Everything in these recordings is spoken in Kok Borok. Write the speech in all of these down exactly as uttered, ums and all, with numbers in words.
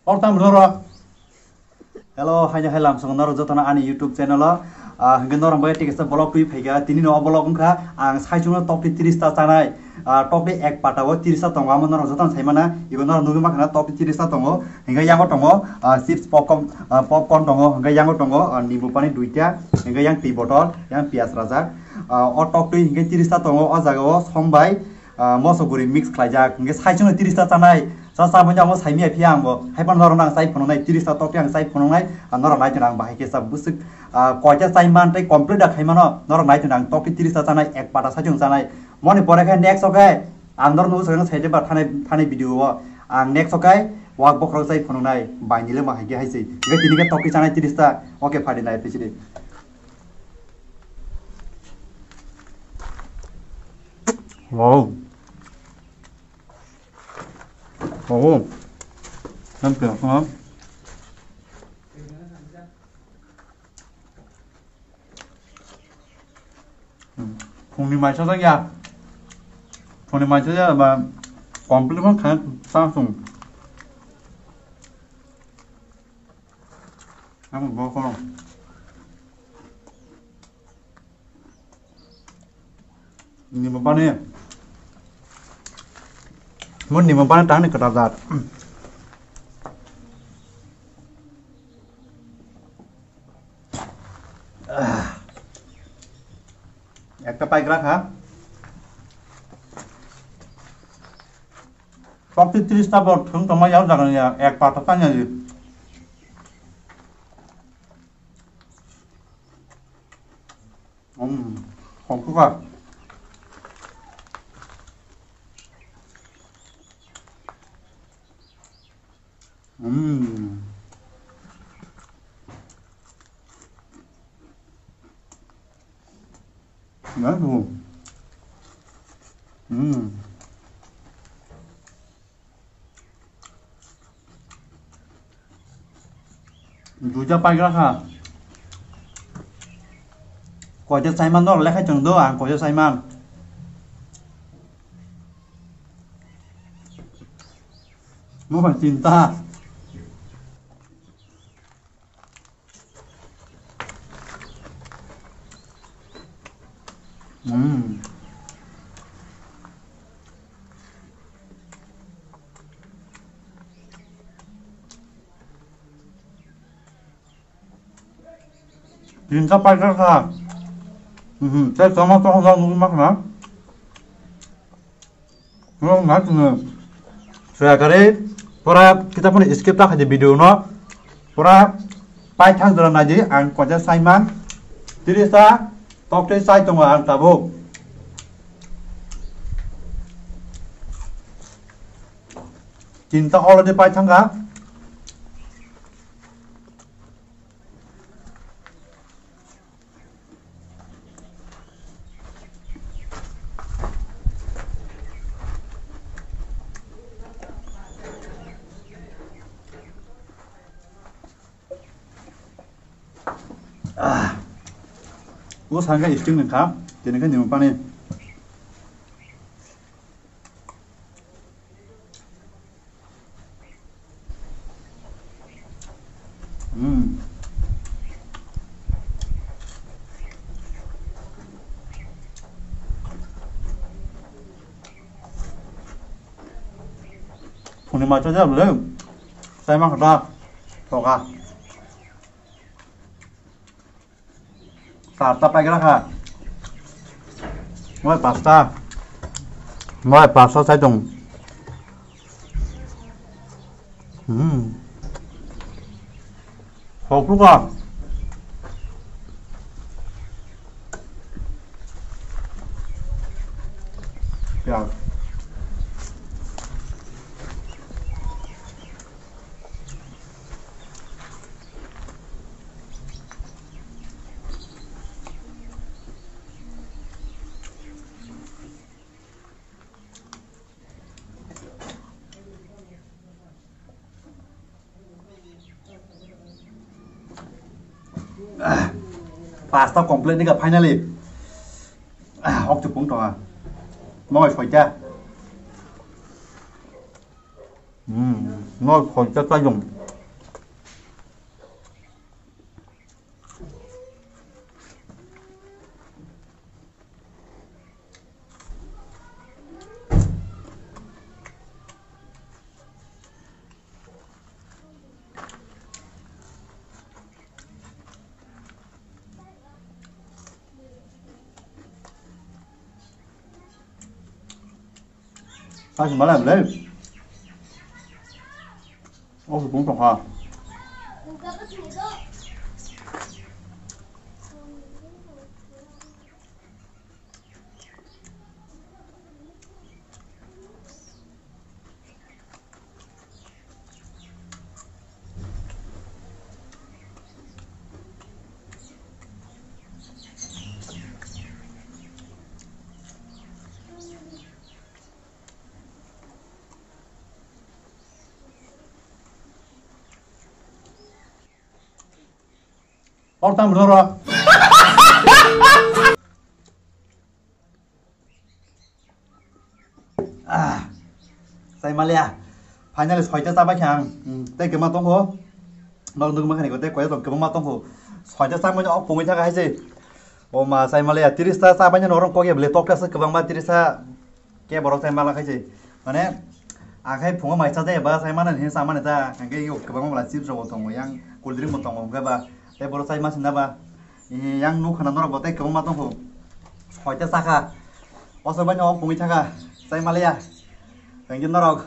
Kortam roro. Hello, haino hai lamsong norok jotono ani YouTube channel o. Ah, hingke norok bai tikisa vlog twi phaikha. Tini no vlog wngkha ang saichung no tokti tiris ta chanai. Ah, tokti ek pata o tiris ta tongo, amo norok jotono sai mana. Ibo norok nugwi mankha na tokti tiris ta tongo. Hingke yango tongo, ah, chips popcorn, ah, popcorn tongo. Hingke yango tongo, ah, nimbu pani duita. Hingke yang twi botol, yang piyaj rajak. Ah, o tokti hingke tiris ta tongo. O jaga o sombai, ah, moso guri mix khlaijak. Hingke saichung no tiris ta chanai. Sa sa boni amo saimi ya phiya angbo. Hai phano norok nang chai phano nai tiris ta tokti ang chai phano nai. Ah, norok nai tong ang bahai khe sa bwswk, ah, koita chai man tei complete da khai mano. Norok nai tong ang tokti tiris ta chanai, ek pata saichung chanai. Moni pore khe next o khe ang norok nugwi sakang sai de ba thani, thani video o. Ang next o khe wak bokhorok chai phano nai. Bai nile ma hai khe hai se. Hingke tini khe tokti chanai tiris ta. Oke phadi nai pichidi. Wow. Oh, sampai apa? Hmm. Phungni maisa jak ya. Phungni maisa jak ba complete phang kha ta sung. Ang bo kono. Nimo bani. Mun nimo bani tangni kwtal jat. Ekta paigra kha. Tokti tiris ta bor thung tongma yao jaga ya ek pata tanya ji. Um, hokhuka. Um. Nice. Um. Duita paigra kha. Koita chaiman dor lekhai chwng do ang koita chaiman. Mo bai tinta. Hmm. Tinta paikha kha. Mhm, tei tomato hwnjak nugwi mankha na. Nwng na tini. Soya kare pura kita phone skip ta khaidi video no. Pura paithak jora naidi ang koja saiman. Tirisa tokte sai tongo ang tabuk. Tinta already paithangkha. Ah. O sangka sting ni kha, tini khe nimo pani. Hmm. Phungni macha jabole. Sai ma khata. Toka. Charta paikha kha. Moi pasta. Moi pasta sai tong. Hmm. Hok tu ka. Ya. Pasta complete ni ka finally. Ah, hok chupung tonga. Moi soita. Hmm, no soita ta jong. Kasi malai belai. Oh, bung tong ha. Or tam rora. Ah, sai malia. Finally, soita chabai kha ang. Hmm, tei kwma tongkho. Nok nugma khani ko tei koya tong kwbangma tongkho. Soita chamani ok pungwi thaka hai se. O ma, sai malia, tiris ta chabai no rong kokya bele tokta se kwbangma tiris ta. Ke borok sai mala khai se. Mane, akhai phungo mai cha de ba sai mana hin sa mane ta. Hangke yo kwbangma bala chips rok tongo yang, cool drink bo tongo hwnkhe ba. Tei borok sai ma sinda ba. Yang nukhana norok bo tei kwbangma tongkho. Soita chakha. Oso bai no pungwi thaka. Sai malaya. Thank you norok.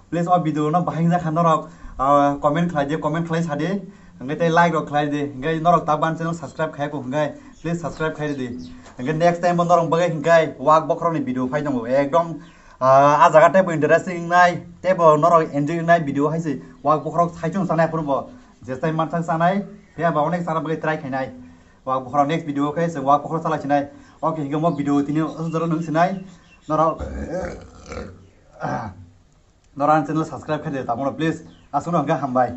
Please o video no bahai jakha norok. Ah, comment khlai di, comment khlai sa di. Hingke tei like rok khlai di. Hingke norok ta ban channel subscribe khai ko hingke please subscribe khai di. Hingke next time bo norok bagwi hingke wak bokhorok ni video phai tongo. Ekdom, ah, a jaga tei bo interesting nai. Tei bo norok enjoy nai video hai se. Wak bokhorok sai chung sanai phuru bo. Jesai manthang sanai, phiya ba onek sana bagwi try khainai. Wak bokhorok next video khe se wak bokhorok salai sinai. Okay, hingke mo video tini o jora nung sinai. Norok, norok ang channel subscribe khai de, tamono please. Aswkno hingke hambai.